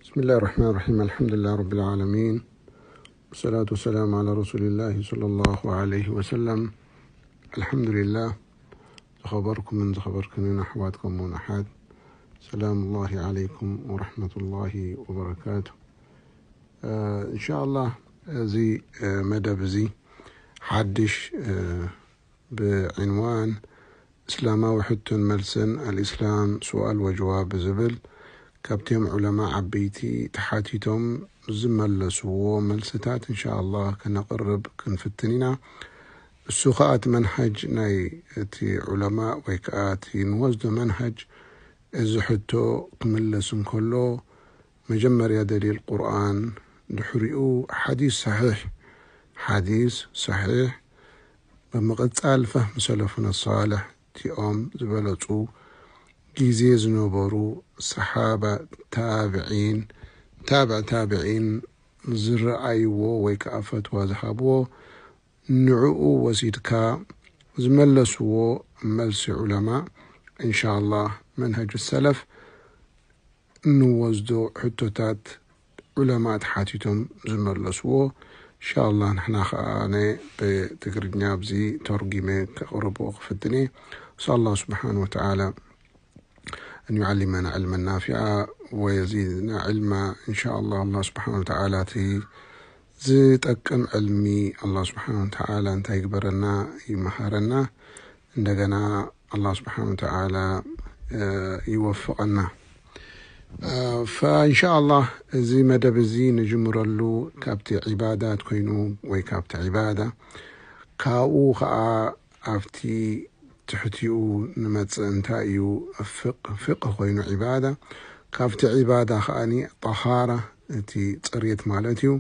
بسم الله الرحمن الرحيم. الحمد لله رب العالمين. والصلاة والسلام على رسول الله صلى الله عليه وسلم. الحمد لله. ዝኸበርኩምን ዝኸበርክንን ኣሕዋትኩምን ኣሓት፣ ሰላም ላሂ ዓለይኩም ወረሕመቱላሂ ወበረካቱ። እንሻ ኣላህ፣ እዚ መደብ እዚ ሓድሽ ብዕንዋን እስላማዊ ሕቶን መልስን፣ ኣልእስላም ሱኣል ወጀዋብ ብዝብል፣ ካብቶም ዑለማ ዓበይቲ ተሓቲቶም ዝመለስዎ መልስታት እንሻ ኣላህ ከነቕርብ ክንፍትን ኢና። እሱ ኸኣ እቲ መንሃጅ ናይ እቲ ዑለማ ወይ ከኣ እቲ ንወስዶ መንሃጅ፣ እዚ ሕቶ ክምለስ እንከሎ፣ መጀመርያ ደሊል ቁርኣን፣ ድሕሪኡ ሓዲስ ሰሒሕ፣ ሓዲስ ሰሒሕ፣ ብምቕጻል ፈህም ሰለፉና ሳልሕ፣ እቲኦም ዝበለጹ ግዜ ዝነበሩ ሰሓባ፣ ታብዒን፣ ታብዕ ታብዒን ዝረኣይዎ ወይ ከኣ ፈትዋ ዝሃብዎ፣ ንዕኡ ወሲድካ ዝመለስዎ መልሲ ዑለማ፣ እንሻ ኣላህ መንሃጅ ሰለፍ ንወስዶ ሕቶታት ዑለማ ተሓቲቶም ዝመለስዎ፣ እንሻ ኣላህ ንሕና ከኣ ኣነ ብትግርኛ ኣብዚ ተርጒመ ከቕርቦ ክፍትን እየ። ንስኣል ኣላህ ስብሓን ወተዓላ أن يعلمنا علما نافعا ويزيدنا علما إن شاء الله. ኣላህ ስብሓን ወተዓላ እቲ ዝጠቅም ዕልሚ ኣላህ ስብሓን ወተዓላ እንታይ ይግበረና፣ ይመሃረና። እንደገና ኣላህ ስብሓን ወተዓላ ይወፍቐና። ፈእንሻ ኣላህ እዚ መደብ እዚ ንጅምረሉ ካብቲ ዒባዳት ኮይኑ ወይ ካብቲ ዒባዳ፣ ካብኡ ኸዓ ኣብቲ ትሕቲኡ ንመጽእ እንታይ እዩ ፍቅ-፣ ፍቅህ ኮይኑ ዒባዳ፣ ካብቲ ዒባዳ ኸኣኒ ጠሃራ፣ እቲ ጽሬት ማለት እዩ።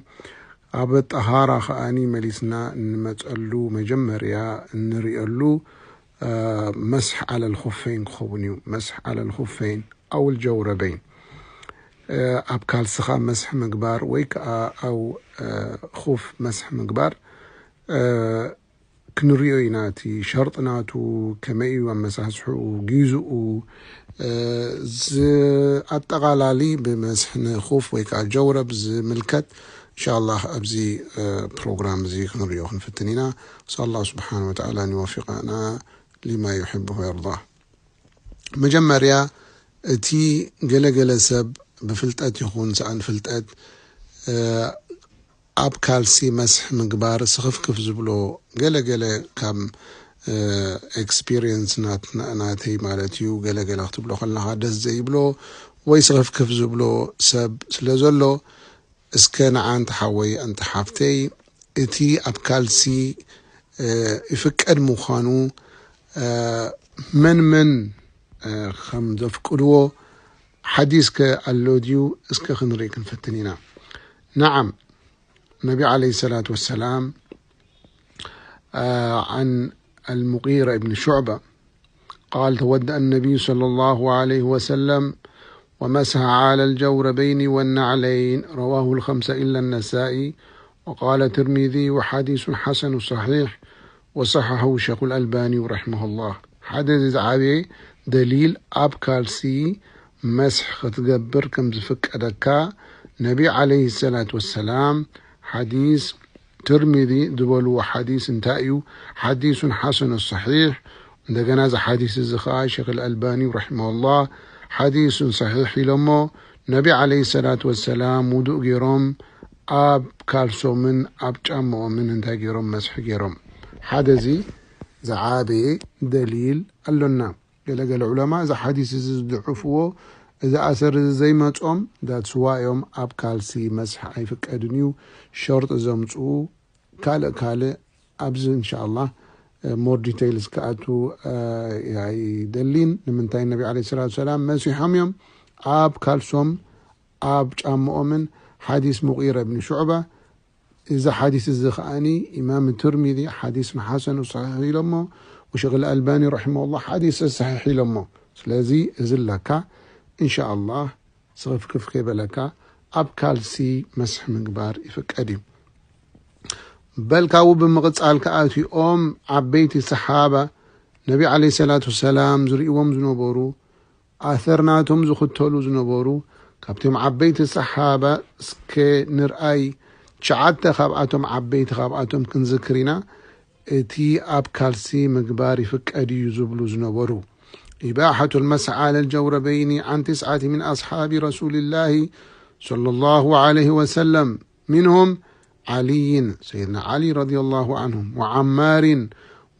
ኣብ ጠሃራ ኸኣኒ መሊስና እንመጸሉ መጀመርያ እንርእየሉ፣ አ፣ መስሕ ዓለል ኹፈይን ክኸውን እዩ። መስሕ ዓለል ኹፈይን ኣውል ጀውረበይን። አ፣ ኣብ ካልስኻ መስሕ ምግባር ወይ ከኣ ኣብ፣ አ፣ ኹፍ መስሕ ምግባር፣ አ፣ ክንሪኦ ኢና። እቲ ሸርጢ ናቱ ከመይ እዩ ኣመሳስሕኡ፣ ጊዝኡ፣ እ፣ ዝ-፣ ኣጠቓላሊ ብመስሕ ንኹፍ ወይ ከዓ ጀውረብ ዝምልከት፣ እንሻላህ ኣብዚ፣ እ፣ ፕሮግራም እዚ ክንሪኦ ክንፍትን ኢና። ንስኣላህ ስብሓን ወተዓላ ንወፊቐና ሊማ ዩሕቡ ወየርዳ። መጀመርያ፣ እቲ ገለገለ ሰብ ብፍልጠት ይኹን ሰኣን ፍልጠት፣ እ፣ ኣብ ካልሲ መስሕ ምግባር ስኽፍክፍ ዝብሎ፣ ገለገለ ካብ፣ እ፣ ኤክስፒሪየንስ ናት-፣ ናተይ ማለት እዩ፣ ገለገለ ክትብሎ ከለኻ ደስ ዘይብሎ ወይ ስኽፍክፍ ዝብሎ ሰብ ስለ ዘሎ፣ እስከ ንዓ ኣንቲ ሓወይ፣ ኣንቲ ሓፍተይ፣ እቲ ኣብ ካልሲ፣ እ፣ ይፍቀድ ምዃኑ፣ እ፣ መን መን፣ እ፣ ከም ዘፍቅድዎ ሓዲስ ከ ኣሎ ድዩ? እስከ ክንርኢ ክንፍትን ኢና። ነዓም፣ ነቢ ዓለይሂ ሰላቱ ወሰላም፣ እ፣ ዓን ኣልሙጊራ ኢብን ሹዕባ፣ قال: توضأ النبي صلى الله عليه وسلم ومسح على الجوربين والنعلين، رواه الخمسة إلا النسائي، وقال الترمذي: وحديث حسن صحيح، وصححه الشيخ الألباني رحمه الله. ሓደ እዚ ዝዓበየ ደሊል ኣብ ካልሲ መስሕ ክትገብር ከም ዝፍቀደካ ነቢ ዓለይሂ ሰላቱ ወሰላም ሓዲስ ትርሚዚ ዝበልዎ ሓዲስ እንታይ እዩ? ሓዲሱን ሓሰኑ ሰሒሕ። እንደገና እዚ ሓዲስ እዚ ኸዓ ሸኽ ኣልኣልባኒ ረሒመሁላህ ሓዲሱን ሰሒሕ ኢሎሞ። ነቢ ዓለይሂ ሰላቱ ወሰላም ውዱእ ገይሮም ኣብ ካልሶምን ኣብ ጫማኦምን እንታይ ገይሮም? መስሒ ገይሮም። ሓደ እዚ ዝዓበየ ደሊል ኣሎና። ገለገለ ዑለማ እዚ ሓዲስ እዚ ዝድዕፍዎ፣ እዚ ኣሰር እዚ ዘይመጾም፣ that's why እዮም ኣብ ካልሲ መስሕ ኣይፍቀድን እዩ ሸርጢ ዘምጽኡ። ካልእ ካልእ ኣብዚ እንሻኣላህ፣ እ፣ more details ክኣቱ፣ እ፣ ኣይደሊን። ንምንታይ ነቢ ዓለይሂ ሰላቱ ሰላም መሲሖም እዮም ኣብ ካልሶም ኣብ ጫምኦምን። ሓዲስ ሙጊራ ብን ሹዕባ፣ እዚ ሓዲስ እዚ ኸኣኒ ኢማም ትርሚዚ ሓዲስ ሓሰን ሰሒሕ ኢሎሞ፣ ወሸኽ ኣልኣልባኒ ረሒመሁላህ ሓዲስ ሰሒሕ ኢሎሞ። ስለዚ እዚ ኣለካ፣ እንሻኣላህ፣ ስኽፍክፍ ከይበለካ ኣብ ካልሲ መስሕ ምግባር ይፍቀድ እዩ። በል ካብኡ ብምቕጻል ከኣ እቲኦም ዓበይቲ ሰሓባ ነቢ ዓለይሂ ሰላቱ ወሰላም ዝርእይዎም ዝነበሩ፣ ኣሰር ናቶም ዝኽተሉ ዝነበሩ፣ ካብቶም ዓበይቲ ሰሓባ እስከ ንርኣይ፣ ትሽዓተ ካብኣቶም ዓበይቲ ካብኣቶም ክንዝክር ኢና። እቲ ኣብ ካልሲ ምግባር ይፍቀድ እዩ ዝብሉ ዝነበሩ። إباحة المسح على الجوربين عن تسعة من أصحاب رسول الله صلى الله عليه وسلم، منهم علي، سيدنا علي رضي الله عنهم، وعمار،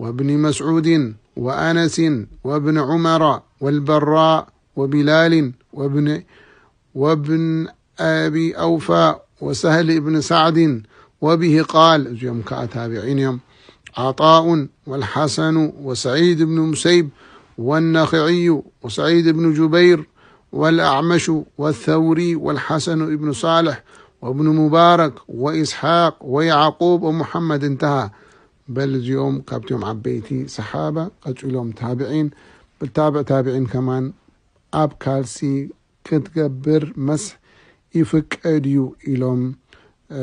وابن مسعود، وأنس، وابن عمر، والبراء، وبلال، وابن، وابن أبي أوفى، وسهل بن سعد، وبه قال، እዚኦም ከዓ ታቢዒን እዮም። عطاء والحسن وسعيد بن مسيب والنخعي وسعيد بن جبير والأعمش والثوري والحسن بن صالح وابن مبارك وإسحاق ويعقوب ومحمد، انتهى። በል እዚኦም ካብቶም ዓበይቲ ሰሓባ፣ ቀፂሎም ታብዒን፣ ብታብዕ ታብዒን ከማን ኣብ ካልሲ ክትገብር መስሕ ይፍቀድ እዩ ኢሎም፣ እ፣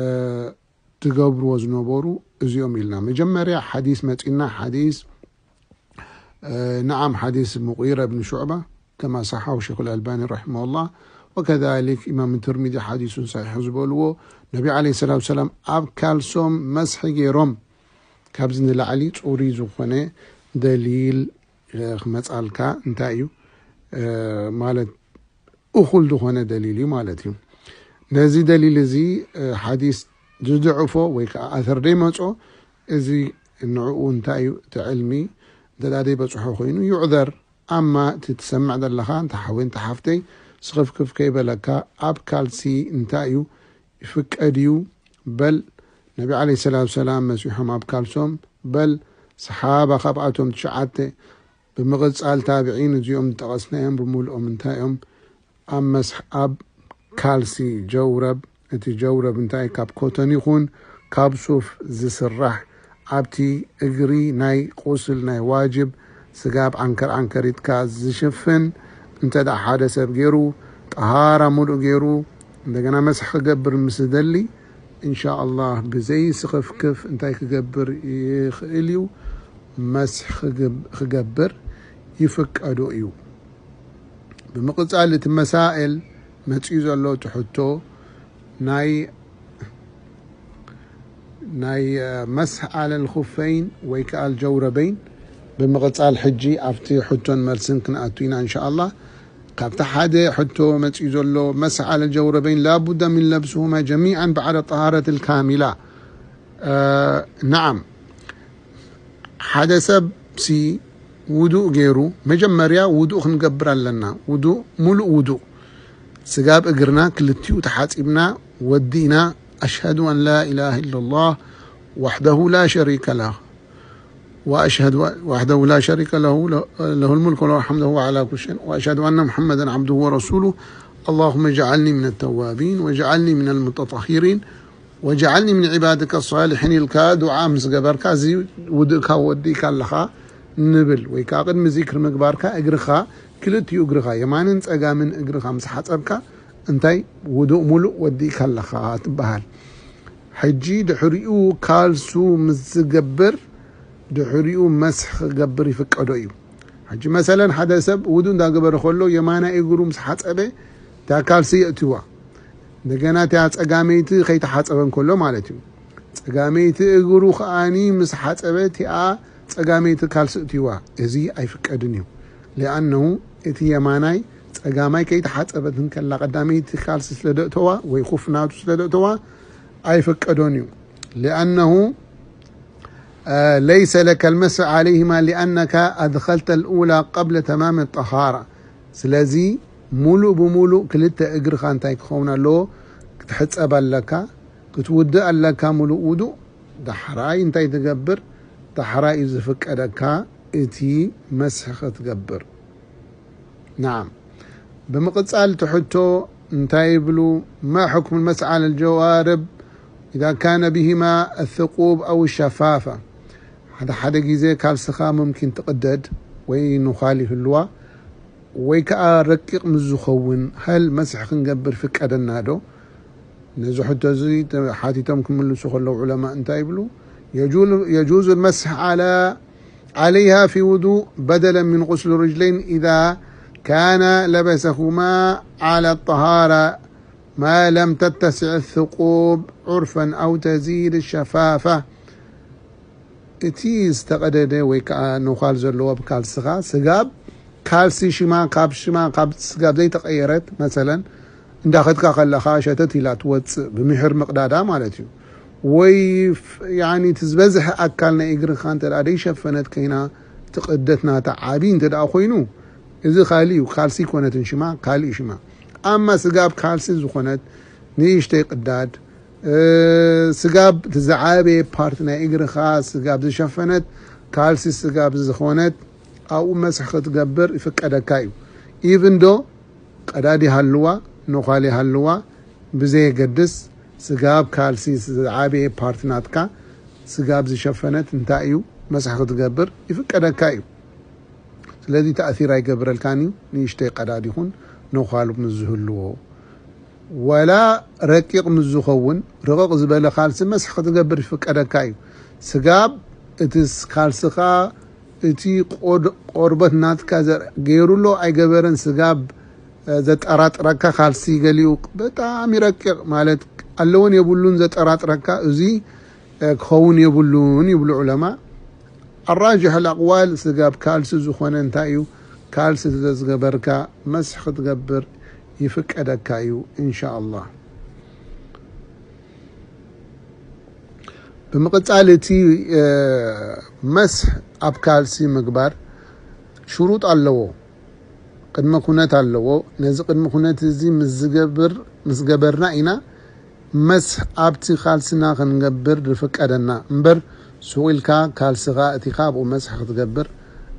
ትገብርዎ ዝነበሩ እዚኦም ኢልና። መጀመርያ ሓዲስ መፂና፣ ሓዲስ፣ እ፣ ነዓም፣ ሓዲስ ሙቂረ ብን ሹዕባ፣ ከማ ሰሓው ሸይኹል ኣልባኒ ረሒመሁላህ፣ ወከዛሊክ ኢማም ትርሚዚ ሓዲሱን ሰሒሕ ዝበልዎ፣ ነቢ ዓለይሂ ሰላቱ ሰላም ኣብ ካልሶም መስሒ ገይሮም። ካብዚ ንላዕሊ ፅሩይ ዝኾነ ደሊል፣ እ፣ ክመፃልካ እንታይ እዩ፣ እ፣ ማለት እኹል ዝኾነ ደሊል እዩ ማለት እዩ። ነዚ ደሊል እዚ፣ እ፣ ሓዲስ ዝድዕፎ ወይ ከዓ ኣተር ደይመጾ፣ እዚ ንዕኡ እንታይ እዩ፣ እቲ ዕልሚ እንተ ደኣ ደይበጽሖ ኮይኑ ይዕዘር። ኣማ እቲ ትሰምዕ ዘለኻ፣ እንተ ሓወይ፣ እንተ ሓፍተይ፣ ስኽፍክፍ ከይበለካ፣ ኣብ ካልሲ እንታይ እዩ፣ ይፍቀድ እዩ። በል ነቢ ዓለይሂ ሰላቱ ሰላም መሲሖም ኣብ ካልሶም፣ በል ሰሓባ ካብኣቶም ትሽዓተ፣ ብምቕጻል ታብዒን እዚኦም ዝጠቐስናዮም ብምልኦም እንታይ እዮም? ኣብ መስሕ ኣብ ካልሲ ጀውረብ፣ እቲ ጀውረብ እንታይ ካብ ኮተን ይኹን ካብ ሱፍ ዝስራሕ፣ ኣብቲ እግሪ ናይ ቁስል ናይ ዋጅብ ስጋብ ዓንከር ዓንከሪትካ ዝሽፍን፣ እንተ ደኣ ሓደ ሰብ ገይሩ፣ ጠሃራ ሙሉእ ገይሩ፣ እንደገና መስሕ ክገብር ምስ ደሊ፣ እንሻ ኣላህ ብዘይ ስኽፍክፍ እንታይ ክገብር ይኽእል እዩ? መስሕ ክግብ-፣ ክገብር ይፍቀዶ እዩ። ብምቕጻል እቲ መሳእል መጺኡ ዘሎ እቲ ሕቶ ናይ፣ ናይ፣ እ፣ መስሕ ኣለል ኹፈይን ወይ ከኣ ኣልጀውረበይን። ብምቕጻል ሕጂ ኣብቲ ሕቶን መልስን ክንኣቱ ኢና እንሻ ኣላህ። ካብቲ ሓደ ሕቶ መጺኡ ዘሎ መስሕ ኣለል ጀውረበይን ላቡደ ምን ለብስሁማ ጀሚዓን በዕደ ጠሃረት ልካሚላ። እ፣ ነዓም። ሓደ ሰብ ሲ ውዱእ ገይሩ፣ መጀመርያ ውዱእ ክንገብር ኣለና። ውዱእ፣ ሙሉእ ውዱእ። ስጋብ እግርና ክልቲኡ ተሓጺብና፣ ወዲእና፣ أشهد أن لا إله إلا الله وحده لا شريك له، وأشهد وحده لا شريك له، له الملك وله الحمد وهو على كل شيء، وأشهد أن محمدا عبده ورسوله، اللهم اجعلني من التوابين واجعلني من المتطهرين واجعلني من عبادك الصالحين ኢልካ ዱዓ ምስ ገበርካ፣ እዚ ውድእካ ወዲእካ ኣለኻ ንብል። ወይ ከዓ ቅድሚ ዚክር ምግባርካ እግርኻ፣ ክልቲኡ እግርኻ፣ የማንን ጸጋምን እግርኻ ምስ ሓጸብካ፣ እንታይ ውዱእ ሙሉእ ወዲእካ ኣለኻ ትበሃል። ሕጂ ድሕሪኡ ካልሱ ምስ ዝገብር፣ ድሕሪኡ መስሕ ክገብር ይፍቀዶ እዩ። ሕጂ መሰለን ሓደ ሰብ ውዱእ እንዳገበረ ከሎ የማናይ እግሩ ምስ ሓጸበ እታ ካልሲ የእትዋ። እንደገና እታ ጸጋመይቲ ከይተሓጸበ እንከሎ ማለት እዩ። ጸጋመይቲ እግሩ ከኣኒ ምስ ሓጸበ እቲኣ ጸጋመይቲ ካልሲ እትዋ። እዚ ኣይፍቀድን እዩ። ሊኣነሁ እቲ የማናይ ጸጋማይ ከይተሓጸበት እንከላ ቀዳመይቲ ካልሲ ስለ ደእተዋ ወይ ኩፍ ናቱ ስለ ደእተዋ ኣይፍቀዶን እዩ። ሊኣነሁ፣ አ፣ ለይሰ ለከ ልመስሕ ዓለይሂማ ሊኣነካ ኣድኸልተ ልኡላ ቀብለ ተማም ጠሃራ። ስለዚ ሙሉእ ብሙሉእ ክልተ እግርኻ እንታይ ክኸውን ኣለዎ? ክትሕጸብ ኣለካ፣ ክትውድእ ኣለካ ሙሉእ ውዱእ። ዳሕራይ እንታይ ትገብር? ዳሕራይ እዩ ዝፍቀደካ እቲ መስሕ ክትገብር። ናዓም። ብምቕጻል እቲ ሕቶ እንታይ ይብሉ? ما حكم المسح على الجوارب إذا كان بهما الثقوب أو الشفافة؟ ሓደ ሓደ ግዜ ካልስኻ ሙምኪን ትቕደድ ወይ ንዃል ይህልዋ፣ ወይ ከኣ ረቂቕ ምስ ዝኸውን፣ ሀል መስሕ ክንገብር ፍቀደና ዶ? ነዚ ሕቶ እዚ ሓቲቶም ክምልሱ ከለዉ ዑለማ እንታይ ይብሉ? يجول-، يجوز المسح على، عليها في وضوء بدلا من غسل الرجلين إذا كان لبسهما على الطهارة ما لم تتسع الثقوب عرفا أو تزيد الشفافة. እቲ ዝተቐደደ ወይ ከዓ ነዃል ዘለዎ ኣብ ካልስኻ ስጋብ ካልሲ ሽማ ካብ ሽማ ካብ ስጋብ ዘይተቐየረት መሰለን እንዳኸድካ ከለኻ ሸተት ኢላ ትወፅእ ብምሕር ምቕዳዳ ማለት እዩ። ወይ ፍ- ያኒ እቲ ዝበዝሐ ኣካል ናይ እግርኻ እንተ ደኣ ዘይሸፈነት ኮይና እቲ ቅደት ናታ ዓብዪ እንተ ደኣ ኮይኑ እዚ ካልእ እዩ። ካልሲ ይኮነትን ሽማ ካልእ ሽማ። ኣማ ስጋብ ካልሲ ዝኾነት ንእሽተይ ቅዳድ ስጋብ እቲ ዝዓበየ ፓርት ናይ እግርኻ ስጋብ ዝሸፈነት ካልሲ ስጋብ ዝኾነት ኣብኡ መስሕ ክትገብር ይፍቀደካ እዩ። ኢቭን ዶ ቀዳዲ ሃልዋ ነዃሊ ሃልዋ ብዘየገድስ ስጋብ ካልሲ ዝዓበየ ፓርት ናትካ ስጋብ ዝሸፈነት እንታይ እዩ መስሕ ክትገብር ይፍቀደካ እዩ። ስለዚ ተእሲር ኣይገብረልካን እዩ። ንእሽተይ ቀዳድ ይኹን ነዃሉ ምስ ዝህልዎ ወላ ረቂቕ ምስ ዝኸውን ርቕቕ ዝበለ ካልሲ መስሕ ክትገብር ይፍቀደካ እዩ። ስጋብ እቲ ካልስኻ እቲ ቆድ- ቆርበት ናትካ ዘር- ገይሩ ኣሎ ኣይገበረን ስጋብ ዘጠራጥረካ ካልሲ ገሊኡ ብጣዕሚ ረቂቕ ማለት ኣለውን የብሉን ዘጠራጥረካ እዚ ክኸውን የብሉን ይብሉ ዑለማ። ኣራጅሕ ኣልኣቅዋል ስጋብ ካልሲ ዝኾነ እንታይ እዩ ካልሲ ተዝገበርካ መስሕ ክትገብር ይፍቀደካ እዩ እንሻ ኣላህ። ብምቕፃል እቲ መስሕ ኣብ ካልሲ ምግባር ሽሩጥ ኣለዎ። ቅድመ ኩነት ኣለዎ። ነዚ ቅድመ ኩነት እዚ ምስ ዝገብር ምስ ገበርና ኢና መስሕ ኣብቲ ካልስና ክንገብር ዝፍቀደና እምበር ሱቕ ኢልካ ካልስኻ እቲኻ ኣብኡ መስሕ ክትገብር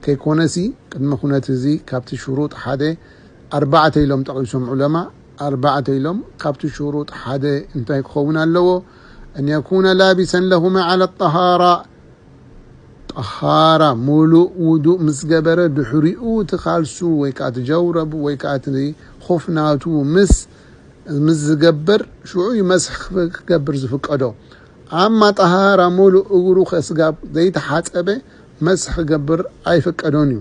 ከይኮነሲ ቅድመ ኩነት እዚ ካብቲ ሽሩጥ ሓደ ኣርባዕተ ኢሎም ጠቒሶም ዑለማ። ኣርባዕተ ኢሎም ካብቲ ሽሩጥ ሓደ እንታይ ክኸውን ኣለዎ? أن يكون لابسا لهما على الطهارة ጠሃራ ሙሉእ ውዱእ ምስ ገበረ ድሕሪኡ እቲ ካልሱ ወይ ከዓ እቲ ጀውረቡ ወይ ከዓ እቲ ኹፍ ናቱ ምስ ምስ ዝገብር ሽዑ እዩ መስሕ ክገብር ዝፍቀዶ። ኣማ ጠሃራ ሙሉእ እግሩ ከስጋብ ዘይተሓፀበ መስሕ ክገብር ኣይፍቀዶን እዩ።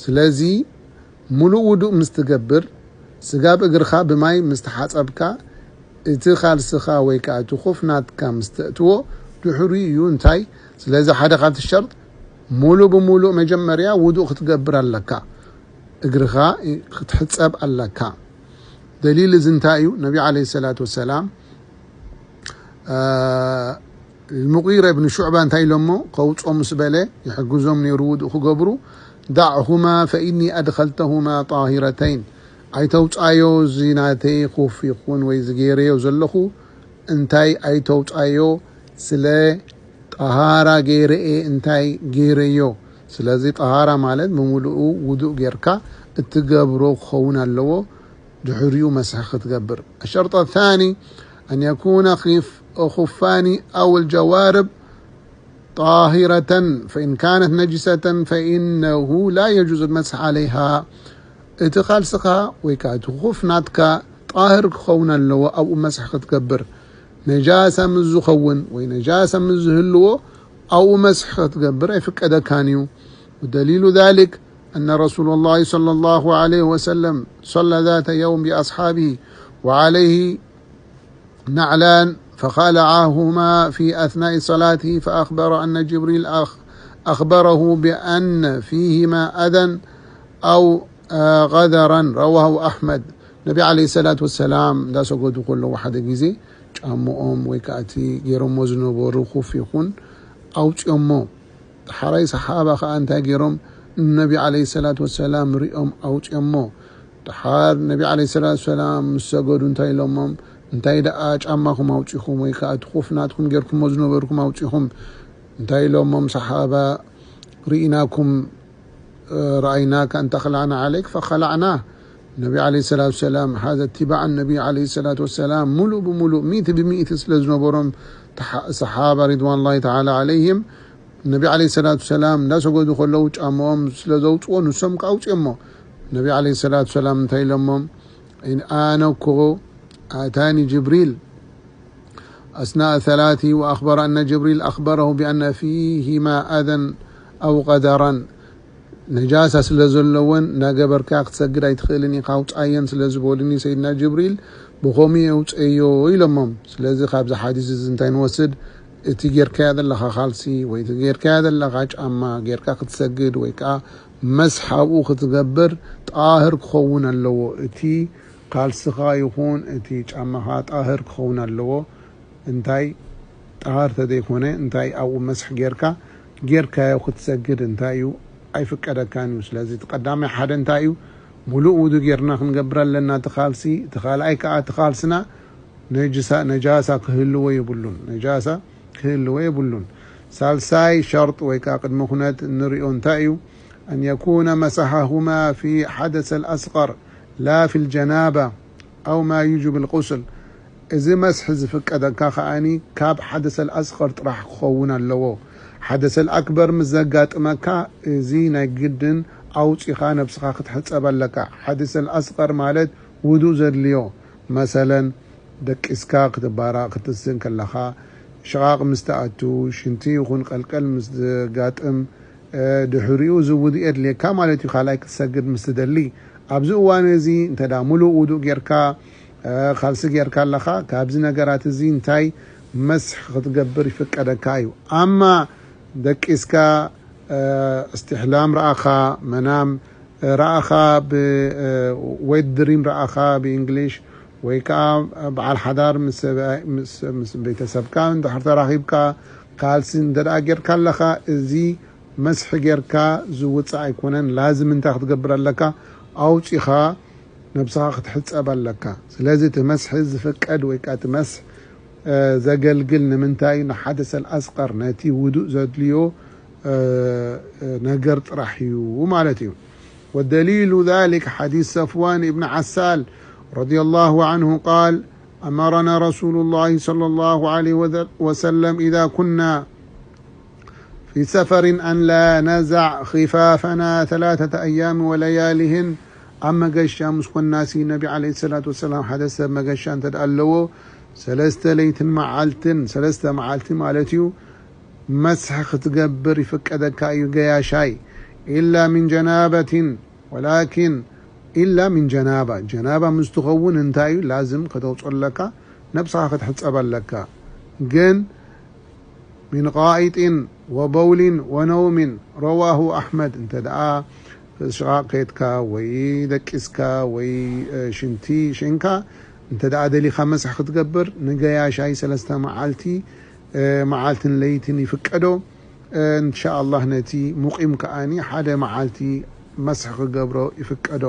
ስለዚ ሙሉእ ውዱእ ምስ ትገብር ስጋብ እግርኻ ብማይ ምስ ተሓፀብካ እቲ ካልስኻ ወይ ከዓ እቲ ኹፍ ናትካ ምስ ተእትዎ ድሕሪኡ እዩ እንታይ ስለዚ ሓደ ካብቲ ሸርጥ ሙሉእ ብሙሉእ መጀመርያ ውዱእ ክትገብር ኣለካ። እግርኻ ክትሕፀብ ኣለካ። ደሊል እዚ እንታይ እዩ? ነቢ ዓለይሂ ሰላቱ ወሰላም ሙቂረ ብን ሹዕባ እንታይ ኢሎሞ ከውፅኦ ምስ በለ ይሕግዞም ነይሩ ውዱእ ክገብሩ ዳዕሁማ ፈኢኒ ኣድኸልተሁማ ጣሂረተይን ኣይተውፃዮ እዚ ናተይ ኩፍ ይኹን ወይ ዝገይረዮ ዘለኹ እንታይ ኣይተውፃዮ ስለ ጠሃራ ገይረኤ እንታይ ገይረዮ ስለዚ ጠሃራ ማለት ብምሉኡ ውዱእ ጌርካ እትገብሮ ክኸውን ኣለዎ ድሕሪኡ መስሕ ክትገብር الشرط الثاني أن يكون خف خفان أو الجوارب طاهرة فإن كانت نجسة فإنه لا يجوز المسح عليها እቲ ካልስኻ ወይ ከዓ እቲ ኹፍ ናትካ ጣህር ክኸውን ኣለዎ ኣብኡ መስሕ ክትገብር ነጃሳ ምስ ዝኸውን ወይ ነጃሳ ምስ ዝህልዎ ኣብኡ መስሕ ክትገብር ኣይፍቀደካን እዩ ودليل ذلك أن رسول الله صلى الله عليه وسلم صلى ذات يوم بأصحابه وعليه نعلان فخلعهما في أثناء صلاته فأخبر أن جبريل أخ أخبره بأن فيهما أذى أو غذرا رواه أحمد ነቢ عليه الصلاة والسلام እንዳሰገዱ ከለዉ ሓደ ግዜ ጫምኦም ወይ ከዓ እቲ ገይሮሞ ዝነበሩ ኩፍ ይኹን ኣውፅኦሞ ዳሓራይ ሰሓባ ከዓ እንታይ ገይሮም ንነቢ عليه الصلاة والسلام ሪኦም ኣውፅኦሞ ዳሓር ነቢ عليه الصلاة والسلام ምስ ሰገዱ እንታይ ኢሎሞም እንታይ ደኣ ጫማኹም ኣውፂኹም ወይ ከዓ እቲ ኩፍ ናትኩም ገይርኩሞ ዝነበርኩም ኣውፂኹም እንታይ ኢሎሞም ሰሓባ ርኢናኩም رأيناك أن تخلعنا عليك فخلعناه ነቢ عليه الصلاة والسلام هذا اتباع النبي عليه الصلاة والسلام ሙሉእ ብሙሉእ ሚእቲ ብሚእቲ ስለ ዝነበሮም ሰሓባ رضوان الله تعالى عليهم ነቢ عليه الصلاة والسلام እንዳሰገዱ ከለዉ ጫማኦም ስለ ዘውፅዎ ንሶም ከኣውፅኦሞ ነቢ عليه الصلاة والسلام እንታይ ኢሎሞም ኣነ እኮ ኣታኒ ጅብሪል أثناء ثلاثه وأخبر أن جبريل أخبره بأن فيهما أذى أو قدرا ነጃሳ ስለ ዘለወን እናገበርካ ክትሰግድ ኣይትኽእልን ኢኻ፣ ኣውጻየን ስለ ዝበሉኒ ሰይድና ጅብሪል ብኸምኡ የውጸዮ ኢሎሞም። ስለዚ ካብዚ ሓዲስ እዚ እንታይ ንወስድ? እቲ ጌርካዮ ዘለኻ ካልሲ ወይ እቲ ጌርካዮ ዘለኻ ጫማ ጌርካ ክትሰግድ ወይ ከዓ መስሕ ኣብኡ ክትገብር ጣህር ክኸውን ኣለዎ። እቲ ካልስኻ ይኹን እቲ ጫማኻ ጣህር ክኸውን ኣለዎ። እንታይ ጣህር ተዘይኮነ እንታይ ኣብኡ መስሕ ጌርካ ጌርካዮ ክትሰግድ እንታይ እዩ ኣይፍቀደካን እዩ። ስለዚ እቲ ቀዳማይ ሓደ እንታይ እዩ? ሙሉእ ውዱ ጌርና ክንገብር ኣለና እቲ ካልሲ። እቲ ካልኣይ ከዓ እቲ ካልስና ነጅሳ ነጃሳ ክህልዎ የብሉን። ነጃሳ ክህልዎ የብሉን። ሳልሳይ ሸርጥ ወይ ከዓ ቅድመ ኩነት እንሪኦ እንታይ እዩ? أن يكون مسحهما في حدث الأصغر لا في الجنابة أو ما يوجب الغسل። እዚ መስሒ ዝፍቀደካ ከኣኒ ካብ ሓደሰል ኣስቐር ጥራሕ ክኸውን ኣለዎ። ሓደሰል ኣክበር ምስ ዘጋጥመካ እዚ ናይ ግድን ኣውፂኻ ነብስኻ ክትሕፀብ ኣለካ። ሓደሰል ኣስቐር ማለት ውዱእ ዘድልዮ፣ መሰለን ደቂስካ ክትባራእ ክትስን ከለኻ፣ ሽቓቕ ምስ ትኣቱ፣ ሽንቲ ይኹን ቀልቀል ምስ ዘጋጥም፣ ድሕሪኡ እዚ ውዱእ የድልየካ ማለት እዩ። ካልኣይ ክትሰግድ ምስ ትደሊ ኣብዚ እዋን እዚ እንተ ደኣ ሙሉእ ውዱእ ጌርካ፣ ካልሲ ጌርካ ኣለኻ፣ ካብዚ ነገራት እዚ እንታይ መስሕ ክትገብር ይፍቀደካ እዩ። ኣማ ደቂስካ፣ እስትሕላም ረኣኻ፣ መናም ረኣኻ፣ ብ-፣ ዌት ድሪም ረኣኻ ብእንግሊሽ፣ ወይ ከዓ በዓል ሓዳር ምስ ሰብኣይ-፣ ምስ፣ ምስ ቤተሰብካ እንድሕር ተራኺብካ፣ ካልሲ እንተ ደኣ ጌርካ ኣለኻ፣ እዚ መስሒ ጌርካ ዝውፅእ ኣይኮነን። ላዝም እንታይ ክትገብር ኣለካ? ኣውፂኻ ነብስኻ ክትሕፀብ ኣለካ። ስለዚ እቲ መስሒ ዝፍቀድ ወይ ከዓ እቲ መስሕ፣ እ፣ ዘገልግል ንምንታይ እዩ? ንሓደሰል ኣስቐር፣ ነቲ ውዱእ ዘድልዮ፣ እ፣ እ፣ ነገር ጥራሕ እዩ ማለት እዩ። ودليل ذلك حديث صفوان بن عسال رضي الله عنه قال: أمرنا رسول الله صلى الله عليه وسلم إذا كنا في سفر أن لا نزع خفافنا ثلاثة أيام ولياليهن. ኣብ መገሻ ምስ ኮናሲ ነቢ ዓለይሂ ሰላቱ ወሰላም ሓደ ሰብ መገሻ እንተ ደኣ ኣለዎ፣ ሰለስተ ለይትን መዓልትን፣ ሰለስተ መዓልቲ ማለት እዩ፣ መስሕ ክትገብር ይፍቀደካ እዩ ገያሻይ። إلا من جنابة، ولكن إلا من جنابة، ጀናባ ምስ ትኸውን እንታይ እዩ ላዝም ከተውፅኦ ኣለካ፣ ነብስኻ ክትሕፀብ ኣለካ። ግን من غائط وبول ونوم، رواه أحمد። እንተ ደኣ ሽቓቕ ከይድካ ወይ ደቂስካ ወይ፣ እ፣ ሽንቲ ሸንካ እንተ ደኣ ደሊኻ መስሕ ክትገብር ንገያሻይ ሰለስተ መዓልቲ፣ እ፣ መዓልትን ለይትን ይፍቀዶ። እ፣ እንሻኣላህ ነቲ ሙቂም ከኣኒ ሓደ መዓልቲ መስሕ ክገብሮ ይፍቀዶ።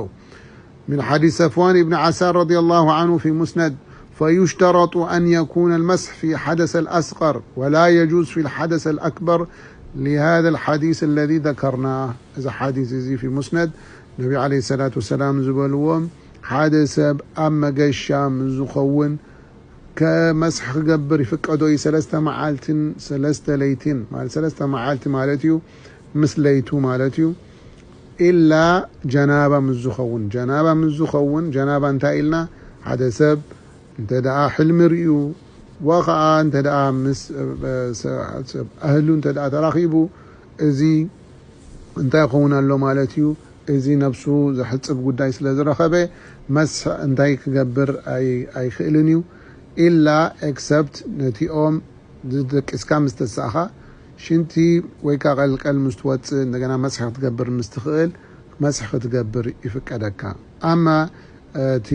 من حديث صفوان بن عسال رضي الله عنه في مسند: فيشترط أن يكون المسح في حدث الأصغر ولا يجوز في الحدث الأكبر لهذا الحديث الذي ذكرناه። እዚ ሓዲስ እዚ في مسند ነቢ ዓለይሂ ሰላቱ ወሰላም ዝበልዎም ሓደ ሰብ ኣብ መገሻ ምስ ዝኸውን ከመስሕ ክገብር ይፍቀዶ እዩ። ሰለስተ መዓልትን ሰለስተ ለይትን፣ ማለት ሰለስተ መዓልቲ ማለት እዩ፣ ምስ ለይቱ ማለት እዩ። ኢላ ጀናባ ምስ ዝኸውን፣ ጀናባ ምስ ዝኸውን፣ ጀናባ እንታይ ኢልና? ሓደ ሰብ እንተ ደኣ ሕልሚ ርእዩ፣ ወኸዓ እንተ ደኣ ምስ፣ እ፣ ሰብ ኣህሉ እንተ ደኣ ተራኺቡ፣ እዚ እንታይ ይኸውን ኣሎ ማለት እዩ? እዚ ነብሱ ዘሕጽብ ጉዳይ ስለ ዝረኸበ፣ መስሕ እንታይ ክገብር ኣይ-፣ ኣይክእልን እዩ። ኢላ ኤክሰፕት ነቲኦም ዝደቂስካ ምስ ተሳእኻ፣ ሽንቲ ወይ ከኣ ቀልቀል ምስ ትወጽእ፣ እንደገና መስሕ ክትገብር ምስ ትኽእል፣ መስሕ ክትገብር ይፍቀደካ። ኣማ እቲ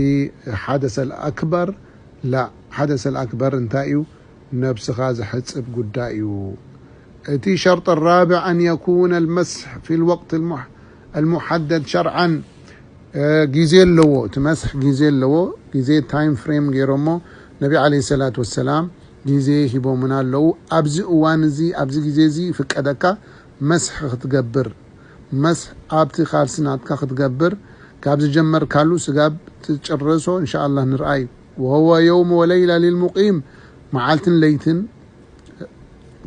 ሓደሰል ኣክበር ላ፣ ሓደሰል ኣክበር እንታይ እዩ? ነብስኻ ዘሕጽብ ጉዳይ እዩ። እቲ ሸርጥ ራብዕ፣ أن يكون المسح في الوقت المح-، المحدد شرعا። እ፣ ግዜ ኣለዎ፣ እቲ መስሕ ግዜ ኣለዎ። ግዜ ታይም ፍሬም ገይሮሞ ነቢ ዓለይሂ ሰላቱ ወሰላም ግዜ ሂቦምና ኣለዉ። ኣብዚ እዋን እዚ፣ ኣብዚ ግዜ እዚ ይፍቀደካ መስሕ ክትገብር። መስሕ ኣብቲ ካልሲ ናትካ ክትገብር፣ ካብ ዝጀመርካሉ ስጋብ ትጭርሶ እንሻኣላህ ንርኣይ። وهو يوم وليلة للمقيم፣ መዓልትን ለይትን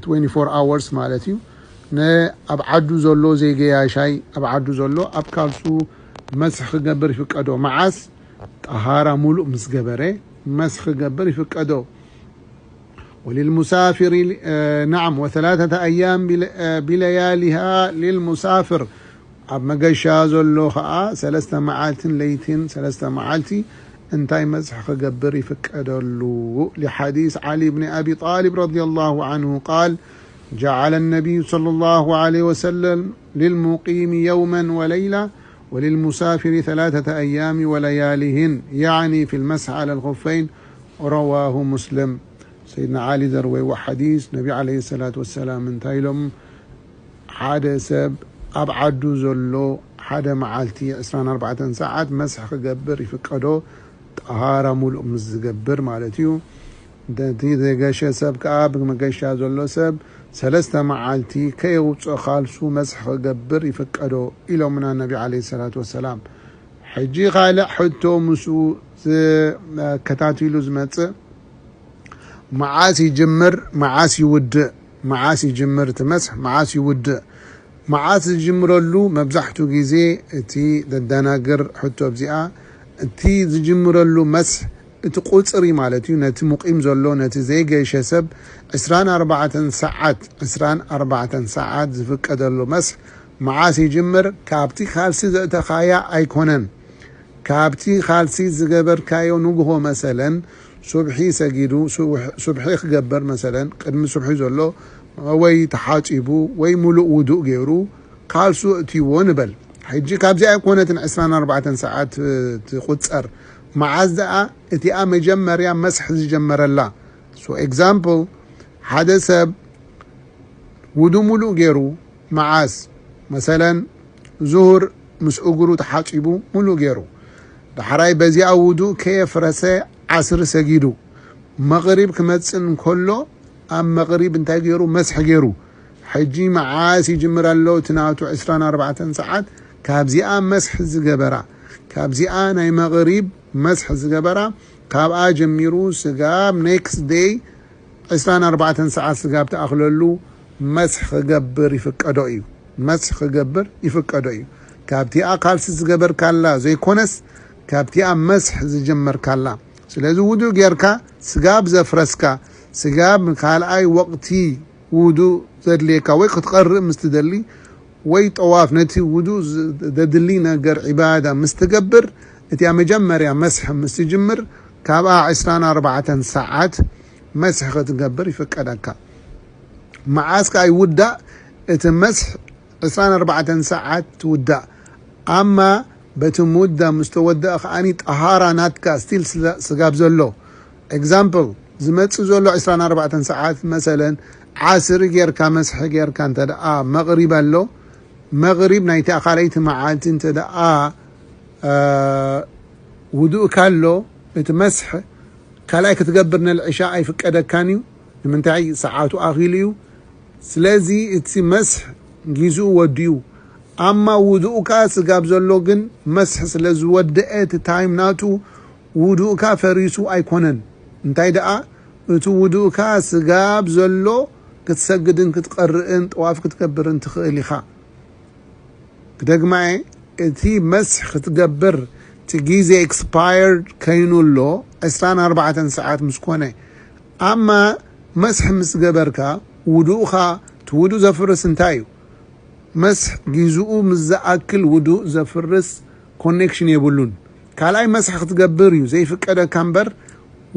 ትዌንቲ ፎር ኣወርስ ማለት እዩ። ን-፣ ኣብ ዓዱ ዘሎ ዘይገያሻይ ኣብ ዓዱ ዘሎ ኣብ ካልሱ መስሕ ክገብር ይፍቀዶ። መዓስ? ጠሃራ ሙሉእ ምስ ገበረ መስሕ ክገብር ይፍቀዶ። وللمسافر، እ፣ نعم، وثلاثة أيام بل-، እ፣ بلياليها للمسافر። ኣብ መገሻ ዘሎ ኸዓ ሰለስተ መዓልትን ለይትን ሰለስተ መዓልቲ እንታይ መስሕ ክገብር ይፍቀደሉ? لحديث علي بن أبي طالب رضي الله عنه قال: جعل النبي صلى الله عليه وسلم للمقيم يوما وليلة وللمسافر ثلاثة أيام ولياليهن، يعني في المسح على الخفين. رواه مسلم. ሰይድና ዓሊ ዘርወይዎ ሓዲስ፣ ነቢ ዓለይሂ ሰላቱ ወሰላም እንታይ ኢሎም? ሓደ ሰብ ኣብ ዓዱ ዘሎ ሓደ መዓልቲ ዕስራን ኣርባዕተን ሰዓት መስሕ ክገብር ይፍቀዶ፣ ጠሃራ ሙሉእ ምስ ዝገብር ማለት እዩ። ነቲ ዘገሸ ሰብ ከኣ፣ ብመገሻ ዘሎ ሰብ ሰለስተ መዓልቲ ከየውፅኦ ካልሱ መስሕ ክገብር ይፍቀዶ ኢሎምና ነቢ ዓለይሂ ሰላቱ ወሰላም። ሕጂ ካልእ ሕቶ ምስኡ ዝ-፣ ከታቲሉ ዝመጽእ፣ መዓስ ይጅምር፣ መዓስ ይውድእ፣ መዓስ ይጅምር እቲ መስሕ፣ መዓስ ይውድእ? መዓስ ዝጅምረሉ መብዛሕትኡ ግዜ እቲ ዘደናግር ሕቶ ኣብዚኣ፣ እቲ ዝጅምረሉ መስሕ እቲ ቁጽሪ ማለት እዩ። ነቲ ሙቂም ዘሎ፣ ነቲ ዘይገይሸ ሰብ ዕስራን ኣርባዕተን ሰዓት፣ ዕስራን ኣርባዕተን ሰዓት ዝፍቀደሉ መስሕ መዓስ ይጅምር? ካብቲ ካልሲ ዘእተኻያ ኣይኮነን። ካብቲ ካልሲ ዝገበርካዮ ንግሆ መሰለን፣ ሱብሒ ሰጊዱ፣ ሱብሕ-፣ ሱብሒ ክገበር መሰለን፣ ቅድሚ ሱብሒ ዘሎ ወይ ተሓጺቡ ወይ ሙሉእ ውዱእ ገይሩ ካልሱ እትይዎ ንበል። ሕጂ ካብዚኣ ኣይኮነትን ዕስራን ኣርባዕተን ሰዓት፣ እ፣ ትቁጸር። መዓዝ ደኣ እቲኣ መጀመርያ መስሕ ዝጀመረላ? So example፣ ሓደ ሰብ ውዱእ ሙሉእ ገይሩ፣ መዓስ? መሰለን፣ ዙሁር ምስ እግሩ ተሓጺቡ ሙሉእ ገይሩ። ዳሕራይ በዚኣ ውዱእ ከየፍረሰ ዓስሪ ሰጊዱ። መቕሪብ ክመጽእ እንከሎ፣ ኣብ መቕሪብ እንታይ ገይሩ? መስሕ ገይሩ። ሕጂ መዓስ ይጅምር ኣሎ? እቲ ናቱ ዕስራን ኣርባዕተን ሰዓት ካብዚኣ መስሕ ዝገበራ፣ ካብዚኣ ናይ መቕሪብ መስሕ ዝገበራ፣ ካብኣ ጀሚሩ ስጋብ ኔክስት ደይ ዕስራን ኣርባዕተን ሰዓት ስጋብ ትኣኽለሉ መስሕ ክገብር ይፍቀዶ እዩ። መስሕ ክገብር ይፍቀዶ እዩ። ካብቲኣ ካልሲ ዝገበርካላ ዘይኮነስ፣ ካብቲኣ መስሕ ዝጀመርካላ። ስለዚ ውዱእ ጌርካ ስጋብ ዘፍረስካ፣ ስጋብ ካልኣይ ወቕቲ ውዱእ ዘድልየካ ወይ ክትቐርእ ምስ ትደሊ፣ ወይ ጠዋፍ ነቲ ውዱእ ዝ-፣ ዘድሊ ነገር ዒባዳ ምስ ትገብር፣ እቲኣ መጀመርያ መስሕ ምስ ትጅምር፣ ካብኣ ዕስራን ኣርባዕተን ሰዓት መስሕ ክትገብር ይፍቀደካ። መዓስ ከኣ ይውዳእ? እቲ መስሕ ዕስራን ኣርባዕተን ሰዓት ትውዳእ። ኣማ በቲ ሙዳ ምስ ተወደአ ከኣኒ ጠሃራ ናትካ ስቲል ስለ-፣ ስጋብ ዘሎ። ኤግዛምፕል፣ ዝመጽእ ዘሎ ዕስራን ኣርባዕተን ሰዓት መሰለን ዓስሪ ጌርካ መስሒ ጌርካ እንተ ደኣ መቕሪብ ኣሎ፣ መቕሪብ ናይቲ ካልኣይቲ መዓልቲ እንተ ደኣ፣ እ፣ ውዱእካ ኣሎ፣ እቲ መስሕ ካልኣይ ክትገብር ነልዕሻ ኣይፍቀደካን እዩ። ንምንታይ? ሰዓቱ ኣኺሉ እዩ። ስለዚ እቲ መስሕ ጊዝኡ ወዲኡ። ኣማ ውዱእካ ስጋብ ዘሎ ግን መስሕ ስለ ዝወደአ እቲ ታይም ናቱ ውዱእካ ፈሪሱ ኣይኮነን። እንታይ ደኣ እቲ ውዱእካ ስጋብ ዘሎ ክትሰግድን ክትቐርእን ጠዋፍ ክትገብርን ትኽእል ኢኻ። ክደግማየ፣ እቲ መስሕ ክትገብር እቲ ግዜ ኤክስፓየርድ ከይኑ ኣሎ ዕስራን ኣርባዕተን ሰዓት ምስ ኮነ። ኣማ መስሕ ምስ ገበርካ ውዱእኻ፣ እቲ ውዱእ ዘፍርስ እንታይ እዩ? መስሕ ጊዝኡ ምስ ዝኣክል ውዱእ ዘፍርስ ኮኔክሽን የብሉን። ካልኣይ መስሕ ክትገብር እዩ ዘይፍቀደካ እምበር፣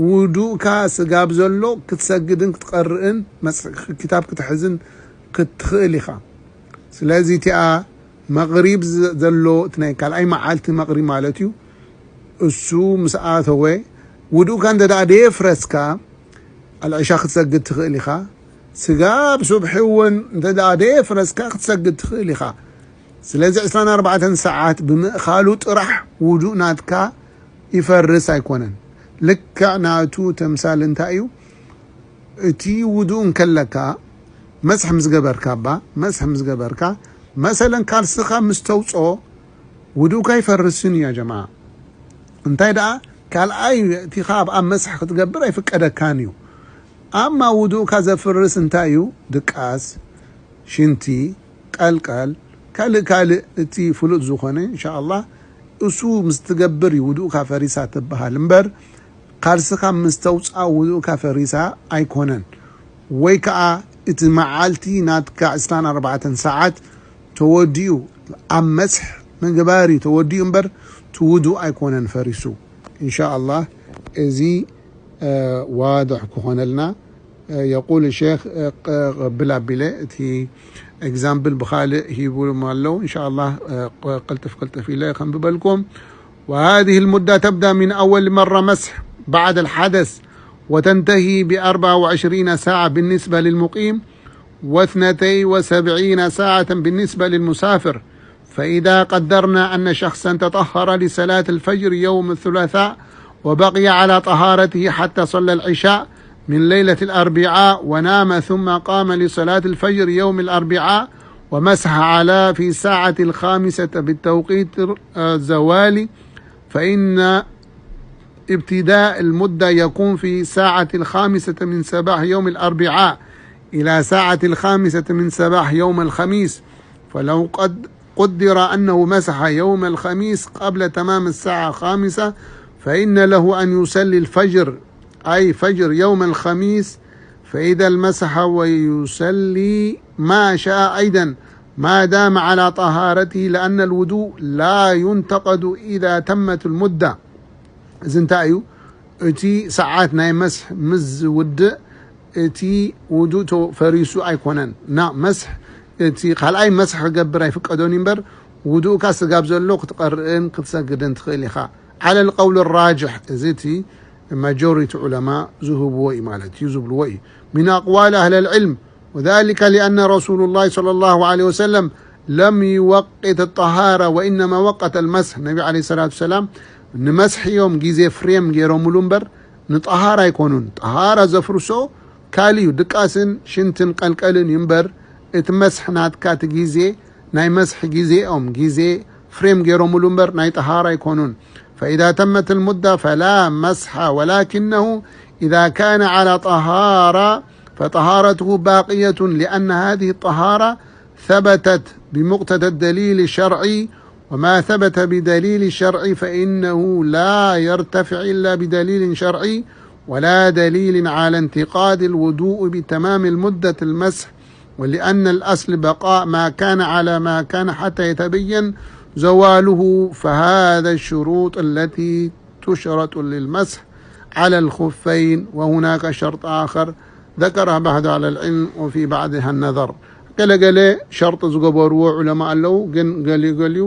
ውዱእካ ስጋብ ዘሎ ክትሰግድን ክትቐርእን መጽ-፣ ክታብ ክትሕዝን ክትኽእል ኢኻ። ስለዚ እቲኣ መቕሪብ ዘ-፣ ዘሎ እቲ ናይ ካልኣይ መዓልቲ መቕሪብ ማለት እዩ። እሱ ምስ ኣተወ ውዱእካ እንተ ደኣ ደየፍረስካ፣ ኣልዕሻ ክትሰግድ ትኽእል ኢኻ። ስጋብ ሱብሒ እውን እንተ ደኣ ደየፍረስካ ክትሰግድ ትኽእል ኢኻ። ስለዚ ዕስራን ኣርባዕተን ሰዓት ብምእኻሉ ጥራሕ ውዱእ ናትካ ይፈርስ ኣይኮነን። ልክዕ ናቱ ተምሳል እንታይ እዩ? እቲ ውዱእ እንከለካ መስሕ ምስ ገበርካ፣ እባ መስሕ ምስ ገበርካ፣ መሰለን ካልስኻ ምስ ተውፅኦ ውዱእካ ይፈርስን እዩ፣ ያ ጀማዓ። እንታይ ደኣ ካልኣይ እቲ ካብ ኣብ መስሕ ክትገብር ኣይፍቀደካን እዩ። ኣማ ውዱእካ ዘፍርስ እንታይ እዩ? ድቃስ፣ ሽንቲ፣ ቀልቀል፣ ካልእ ካልእ እቲ ፍሉጥ ዝኾነ፣ እንሻኣላህ፣ እሱ ምስ ትገብር እዩ ውዱእካ ፈሪሳ ትበሃል እምበር፣ ካልስኻ ምስ ተውፅኣ ውዱእካ ፈሪሳ ኣይኮነን። ወይ ከዓ እቲ መዓልቲ ናትካ ዕስራን ኣርባዕተን ሰዓት ተወዲኡ ኣብ መስሕ ምግባር እዩ ተወዲኡ እምበር እቲ ውዱእ ኣይኮነን ፈሪሱ። ኢንሻኣላህ እዚ ዋድሕ ክኾነልና። የቁል ሼክ፣ ቅብል ኣቢለ እቲ ኤግዛምፕል ብኻልእ ሂቡም ኣለዉ። ኢንሻኣላህ ቅልጥፍ ቅልጥፍ ኢለ ከንብበልኩም። وهذه المدة تبدأ من أول مرة مسح بعد الحدث، وتنتهي بأربع وعشرين ساعة بالنسبة للمقيم، واثنتي وسبعين ساعة بالنسبة للمسافر. فإذا قدرنا أن شخصا تطهر لصلاة الفجر يوم الثلاثاء وبقي على طهارته حتى صلى العشاء من ليلة الأربعاء ونام ثم قام لصلاة الفجر يوم الأربعاء ومسح على في الساعة الخامسة بالتوقيت الزوالي، فإن ابتداء المدة يكون في ساعة الخامسة من صباح يوم الأربعاء إلى ساعة الخامسة من صباح يوم الخميس. فلو قد قدر أنه مسح يوم الخميس قبل تمام الساعة الخامسة، فإن له أن يصلي الفجر، أي فجر يوم الخميس، فإذا المسح ويصلي ما شاء أيضا ما دام على طهارته، لأن الوضوء لا ينتقد إذا تمت المدة. እዚ እንታይ እዩ? እቲ ሰዓት ናይ መስሕ ምስ ዝውድእ እቲ ውዱእ ተ-፣ ፈሪሱ ኣይኮነን። ና መስሕ፣ እቲ ካልኣይ መስሕ ክገብር ኣይፍቀዶን እዩ እምበር፣ ውዱእካ ስጋብ ዘሎ ክትቐርእን ክትሰግድን ትኽእል ኢኻ። على القول الراجح፣ እዚ እቲ ማጆሪቲ ዑለማ ዝህብዎ እዩ ማለት እዩ፣ ዝብልዎ እዩ። من أقوال أهل العلم، وذلك لأن رسول الله صلى الله عليه وسلم لم يوقت الطهارة وإنما وقت المسح። ነቢ ዓለይሂ ሰላቱ ወሰላም ንመስሒ እዮም ግዜ ፍሬም ገይሮምሉ እምበር ንጠሃራ ኣይኮኑን። ጠሃራ ዘፍርሶ ካልእ እዩ፣ ድቃስን ሽንትን ቀልቀልን እዩ እምበር እቲ መስሕ ናትካ እቲ ግዜ ናይ መስሒ ግዜ እዮም ግዜ ፍሬም ገይሮምሉ እምበር ናይ ጠሃራ ኣይኮኑን። فإذا تمت المدة فلا مسح، ولكنه إذا كان على طهارة فطهارته باقية، لأن هذه الطهارة ثبتت بمقتضى الدليل الشرعي، وما ثبت بدليل شرعي فإنه لا يرتفع إلا بدليل شرعي، ولا دليل على انتقاد الوضوء بتمام المدة المسح، ولأن الأصل بقاء ما كان على ما كان حتى يتبين زواله، فهذا الشروط التي تشرط للمسح على الخفين، وهناك شرط آخر ذكره بعض أهل العلم وفي بعضها النظر። ገለገለ ሸርጥ ዝገበርዎ ዑለማ ኣለዉ፣ ግን ገሊኡ ገሊኡ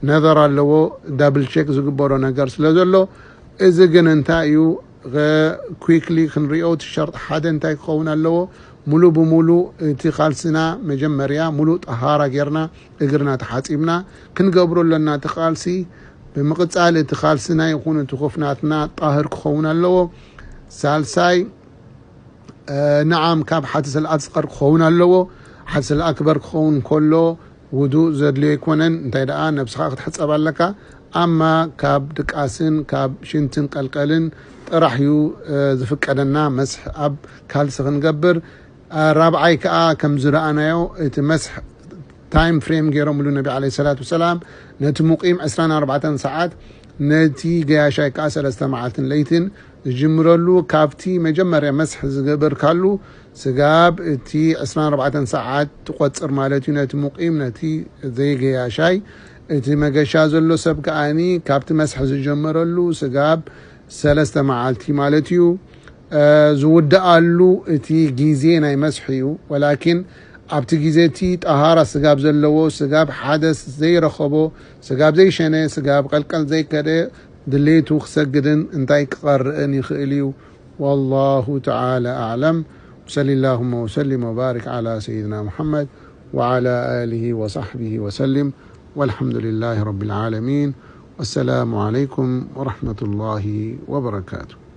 ነዘር ኣለዎ፣ ዳብል ቼክ ዝግበሮ ነገር ስለ ዘሎ፣ እዚ ግን እንታይ እዩ? ኩክሊ ክንሪኦ፣ እቲ ሸርጥ ሓደ እንታይ ክኸውን ኣለዎ? ሙሉ ብሙሉ እቲ ካልስና መጀመርያ ሙሉ ጠሃራ ጌርና እግርና ተሓጺብና ክንገብሮ ኣለና። እቲ ካልሲ ብምቕጻል እቲ ካልስና ይኹን እቲ ኮፍናትና ጣህር ክኸውን ኣለዎ። ሳልሳይ ነዓም ካብ ሓደሰል ኣስቀር ክኸውን ኣለዎ። ሓደሰል ኣክበር ክኸውን ከሎ ውዱእ ዘድልዮ ኣይኮነን። እንታይ ደኣ ነብስኻ ክትሕጸብ ኣለካ። ኣማ ካብ ድቃስን ካብ ሽንትን ቀልቀልን ጥራሕ እዩ ዝፍቀደና መስሕ ኣብ ካልሲ ክንገብር። ራብዓይ ከኣ ከም ዝረኣናዮ እቲ መስሕ ታይም ፍሬም ገይሮምሉ ነቢ ዓለይሂ ሰላቱ ወሰላም ነቲ ሙቂም ዕስራን ኣርባዕተን ሰዓት፣ ነቲ ገያሻይ ከኣ ሰለስተ መዓልትን ለይትን ዝጅምረሉ ካብቲ መጀመርያ መስሕ ዝገበርካሉ ስጋብ እቲ ዕስራን ኣርባዕተን ሰዓት ትቆጽር ማለት እዩ። ነቲ ሙቂም ነቲ ዘይገያሻይ፣ እቲ መገሻ ዘሎ ሰብ ከኣኒ ካብቲ መስሕ ዝጀመረሉ ስጋብ ሰለስተ መዓልቲ ማለት እዩ። ዝውድኣሉ እቲ ግዜ ናይ መስሒ እዩ። ወላኪን ኣብቲ ግዜ እቲ ጠሃራ ስጋብ ዘለዎ፣ ስጋብ ሓደስ ዘይረኸቦ፣ ስጋብ ዘይሸነ፣ ስጋብ ቀልቀል ዘይከደ ድሌቱ ክሰግድን እንታይ ክቐርእን ይኽእል እዩ። والله تعالى أعلم. وصل اللهم وسلم وبارك على سيدنا محمد وعلى آله وصحبه وسلم. والحمد لله رب العالمين. والسلام عليكم ورحمة الله وبركاته.